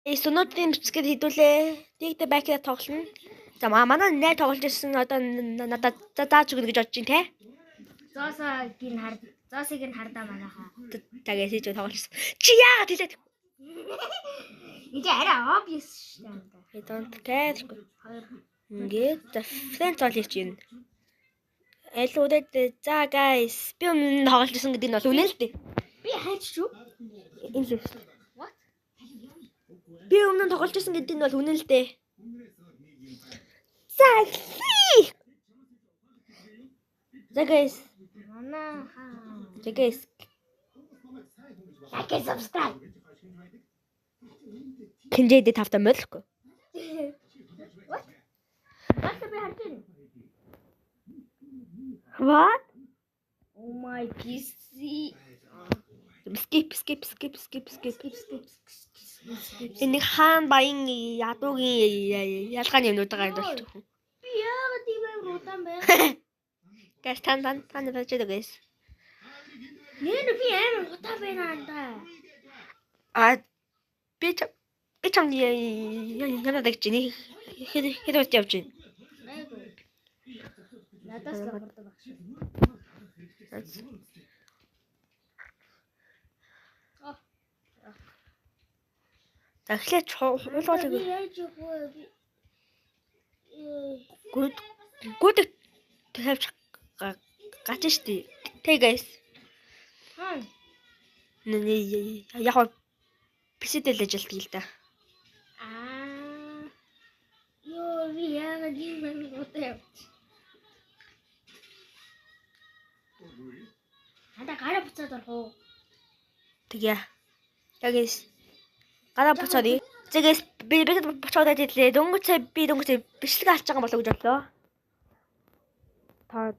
Өнөөдрийн бичлэгээр хэдүүлээ. Тэгдэ байкера тоглоно. За манай найз тоглож ирсэн одоо надад зааж өгнө гэж бодож байна те. Зоосыг нь хар Зоосыг нь хардаа манайхаа. За гэж хийж тоглож ирсэн. Чи яагаад хэлээд? Энд арай obvious шүү дээ. I don't care. Хоёр. Ингээд за friend зол хийж байна. Аль үрээд за guys би өмнө тоглож ирсэн гэдэг нь бол үнэн л дээ. Би хайч шүү. Энэ л. What? Би өмнө нь тоглож ирсэн гэдэг нь бол үнэн л дээ. За эхлэе. За guys, Манайхаа. за guys. Like and subscribe. Хинжээдээ тавтаа молихгүй. What? Бааса би харж байна. What? Oh my PC. Skip skip skip skip skip. Skip skip skip. Энэ нэг хаан баян ядуугийн ялгааны юмнууд байгаа юм бол. Би яагаад ийм амар удаан байх? Guys тан тан тан байж байгаа guys. Нэр би амар удаан байна андаа. А би ч би чам янаад гэж байна. Хэд хэд удаа явж байна. Айгу. Надаас л хурдан баг шүү. За эхлээд хуулгуулыг Би яаж явах вэ? Би гүд гүдэг тавьж гач штий. Тэ guys. Хаан. Яг PC дээр л ажилладаг л да. Аа. Йоо би яагаад ийм амар удаан явчих. Хандаа гараа буцаад орох уу? Тэгээ. Яг guys. Гараа буцаад. За guys би би буцаад ирлээ. Дөнгөж сая би дөнгөж сая бичлэг алж байгаа болоо гэж бодлоо. Та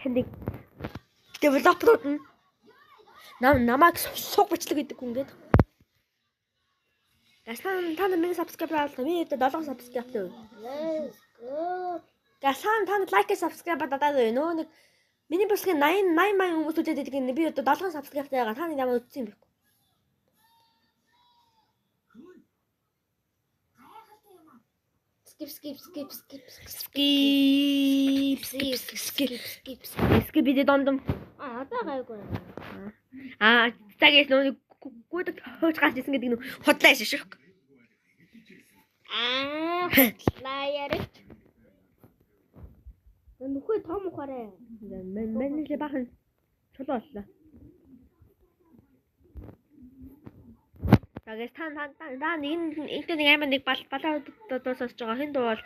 нэг девелоперууд нь намайг суг бичлэг гэдэг хүн гээд. Гас та нар миний subscribe авлаа. Би одоо 7 subscribe тай. Let's go. Гас та нар like subscribe дадаад байна. Нөө нэг миний бичлэгийг 80 80 мянга хүмүүс үзээд байдаг юм. Би одоо 7 subscribe тай байгаа. Та нар ямар үзсэн юм бэ? Skip skip skip skip Skip skip skip skip skip. Skip бид дондом. А одоо гайгүй. Аа за гээс нөө гүйдэг хөөж гарч ирсэн гэдэг нь худлаа шиш шүү. Аа лаяр. Нүхээ том ухаарай. Манай бахан чулуу боллоо. За гээс та та та нэг энэ нэг амар нэг балаа сонсож байгаа. Хэн дуу бол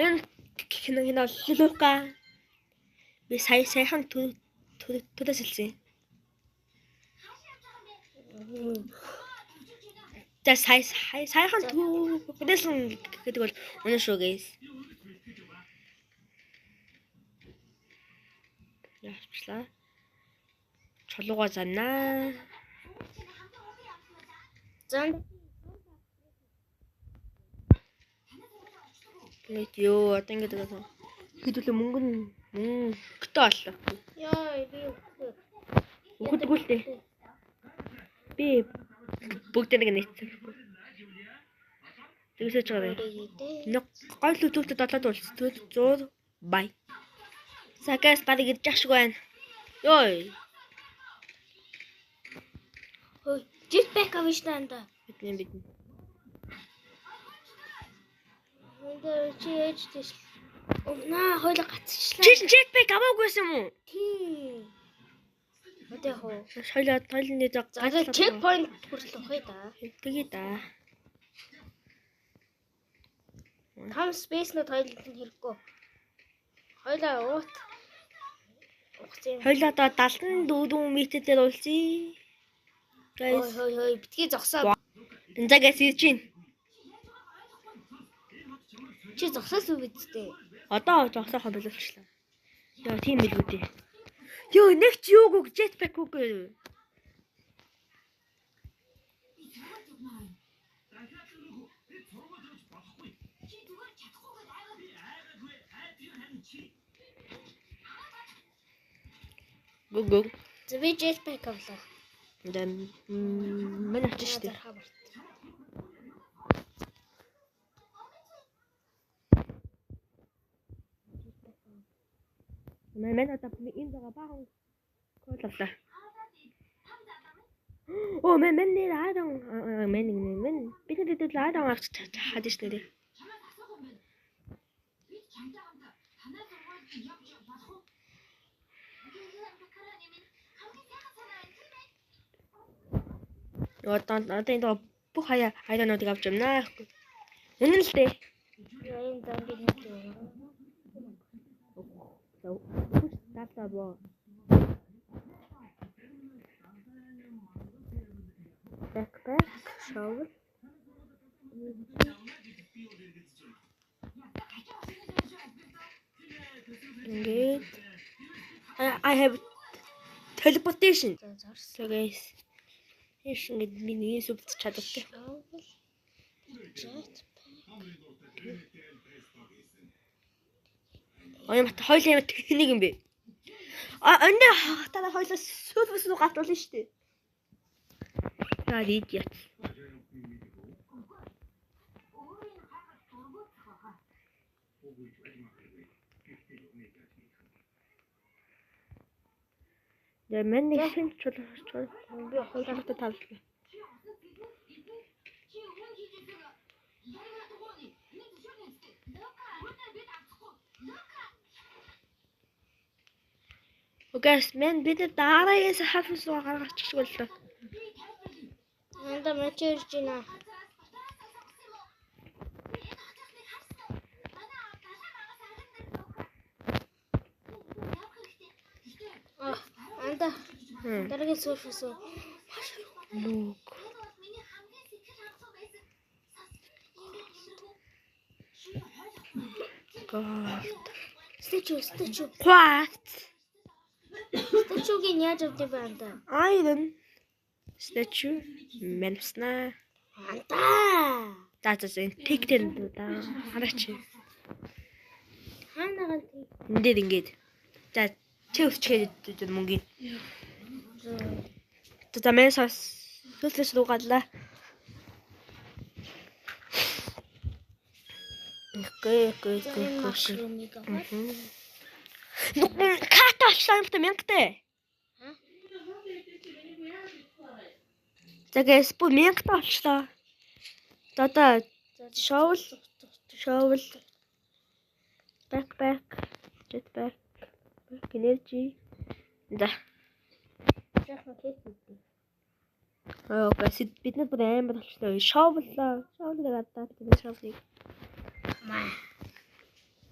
энэ кино кино Лука. Би сая саяхан төлөөс хэлсэн. За сая саяхан төлөөсөн гэдэг бол үнэн шүү guys. Явчлаа. Чулууга занаа. Зан Ингээд ёо одоо ингээд байгаа. Хэдүүлээ мөнгө нь мөнгөтэй боллоо. Яа би үхлээ. Үхэлгүй л дээ. Би бүгд нэг нийцсэн. Тэгсэж байгаа юм. Нэг гол төлөвтэй долоод үлдсэн. 100 бай. Сагаас барыг ирж ах шиг байна. Йой. Хөөе, jetpack авна шүү дээ. Бидний бид. Энд чи ээж тийш. Наа хоёул гацчихлаа. Чи jetpack аваагүйсэн юм уу? Тийм. Одоо яг уу. Хоёлоо хоёлын зог За checkpoint хүртэл ухъя да. Тэгээ да. Том space-нууд хоёуланд нь хэрэггүй. Хоёулаа уут ухсан юм. Хоёлоо одоо 74 метр дээр уулзъя. Хой Guys. хой хой битгий зогсоо. За guys ирж байна. Чи зогсоос үү бидтэй. Одоо зогсоохоо боловчлаа. Яа тийм билүү дээ. Йоо нэг ч юугүй jetpack үгүй. Гүг гүг. За би jetpack авлаа. Да мэн очиж штэ. Зархаа барт. Манай одоо энэ байгаа баахан кол авлаа. Оо мен нэр айрон мен мен бид нар айрон авч хаад ш нэрээ. Одоо энэ бүх хаяа айронуудыг авч явнаа. Үнэн л дээ. Энэ зомби нэг юм. Даалаа боо. Backpack, shovel. Ингээд I have teleportation. So guys, энэ ингээд миний сүлд чадвартай. Ой мат хоёлаа юм тэнийг юм бэ? А энэ та хоёлаа сүл бүс рүү гатуулна шүү дээ. За idiot. Я мен нэг шинэ чулуу Би хоёулаа тавлаа. Окей, мен бид дараагаас хафс руу гаргачих боллоо. Анда мачи ирж байна. Анда дараагийн сүүрфэс маш Лук. Gold. Statue. Quartz. Statue-г яаж авдаг бэ анда? Iron. Statue. Мэнснаа. Анда. За за энэ тэг дээр да. Хараач. Хаана гал тэг? Энд дээр ингээд. За чи өвчгээд мөнгөний. За мэн сос сүлээс рүү гарлаа. Окей. Ката авсан юм та мянгатай. За гэс бу мянгатай болчлоо. За одоо shovel backpack jetpack back energy. За. Жаахан кейс хийдэг. Окей, бид нар бүр амар болчлоо. Shovel-ыг адаа бид shovel-ыг. Маа.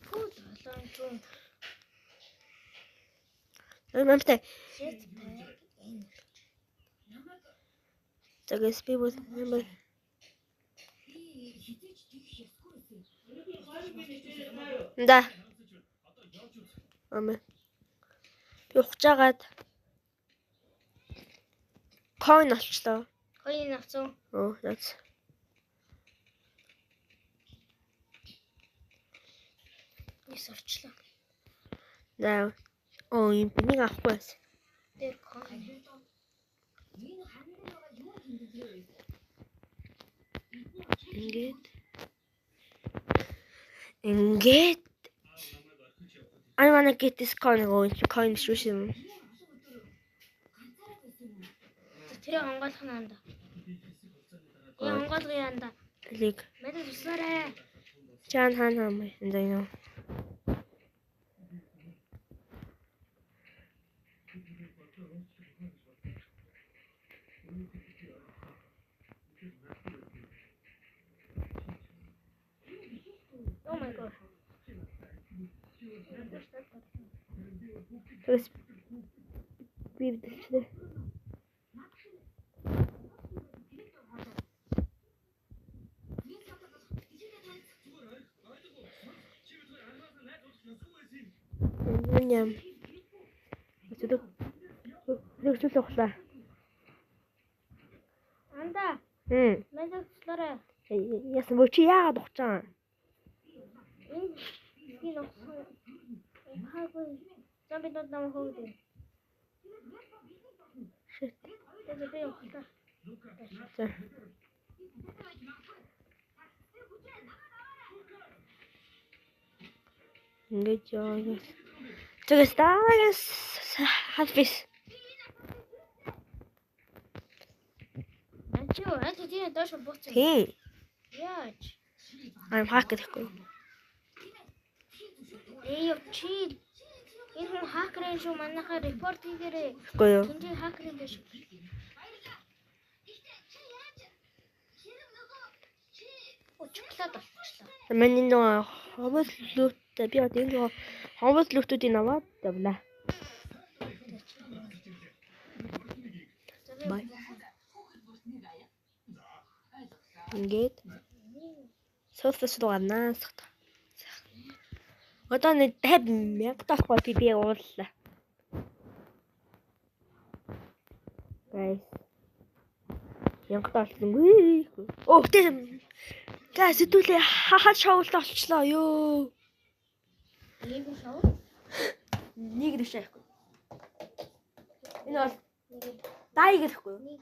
Фу долоон зуун. Мамтай. Jetpack energy. За гэс би бүр амар. Да. Ама. Би ухажгаад coin олчлоо. Coin авсан. Оо, нац. Ис орчлоо. За. Оо, юм би нэг авахгүй байсан. Тэр coin. Ингээд I wanna get this coin. Oh, coin биш юм. Тэрийг онгойлох нь анда. Яа онгойлгоё анда. Лиг. Мэдээ туслаарай. Чан хан хам. Энэ юу? Oh my god. Тэгээс би бэлчлээ. Ням. Өчигдөр хөргөжлөх ухлаа. Анда. Мэдээ туслаарай. Яасан бо чи яагаад ухаж байгаа? Энэ би нухсан. Хаагүй. Зомбинууд намайг хөөгдөө. Shit. Тэгээд би ухлаа. За. Ингээд яа. Тэгээс дараагийн халбис. Анчи юу? Анчи тийм доош буцсан. Тийм. Яаж? I'm hacker гэхгүй. Ээ юу чи энэ хүн хакер юм шүү. Манайхаа репорт хийгээрэй. Гэхгүй юу? Тэнцээ хакер юм биш. Оо шоколад олчихлоо. Миний нөгөө ховос лүүттэй би одоо энэ нөгөө ховос лүүтүүдийг аваад явлаа. Бай. Ингээд Surface руу гарнаа. Одоо нэг 50,000 таахгүй би ууллаа. Guys. Мянга болсонгүй. Оо тийм. Guys хэдүүлээ хахад шоулт олчлоо ёо. Нэг шоу. Нэг дэвшээ яахгүй. Энэ бол дай гэхгүй юу? Нэг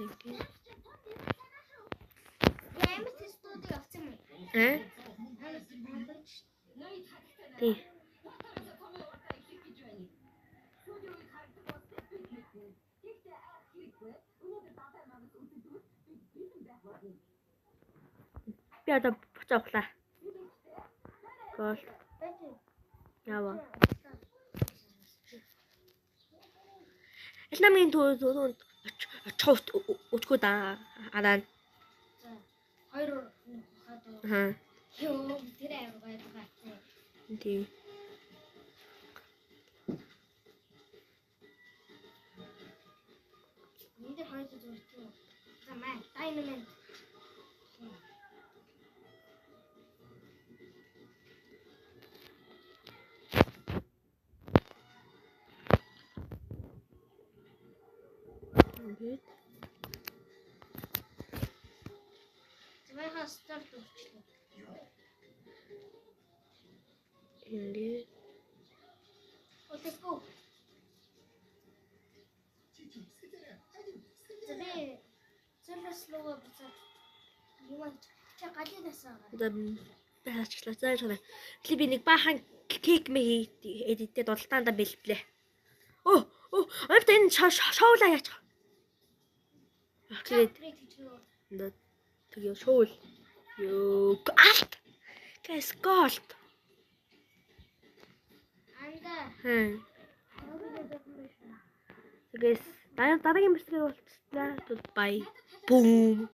Амар тестүүдийг авсан юм. Аа? Тий. Би одоо буцаа ухлаа. Гол. Яава. Аль намын түрүүнд очих өчгөө араа. За. Хоёр хаад. Аа. Йоо, тэр амар гоё гацсан. Тийм. Энд дээр хоёр зүгээр тийм үү? За маа, дайнамайт. Ингээд Зөвхөн старт өгчлээ. ингээд Let's go. За би зүрхс рүүгээ буцаад юм чи галын тасаа. Одоо би хаачлаа. За яах вэ? Би нэг баахан кейк мэ хийдтэй дултаандаа бэлтлээ. Оо, оо, амт энэ шоулаа яачих. Тэгээд тэгээ шоул. Йоо, алт. Guys, gold. Анда. Хм. Тэгээс дараагийн бичлэгээр уулзлаа. Bye. Boom.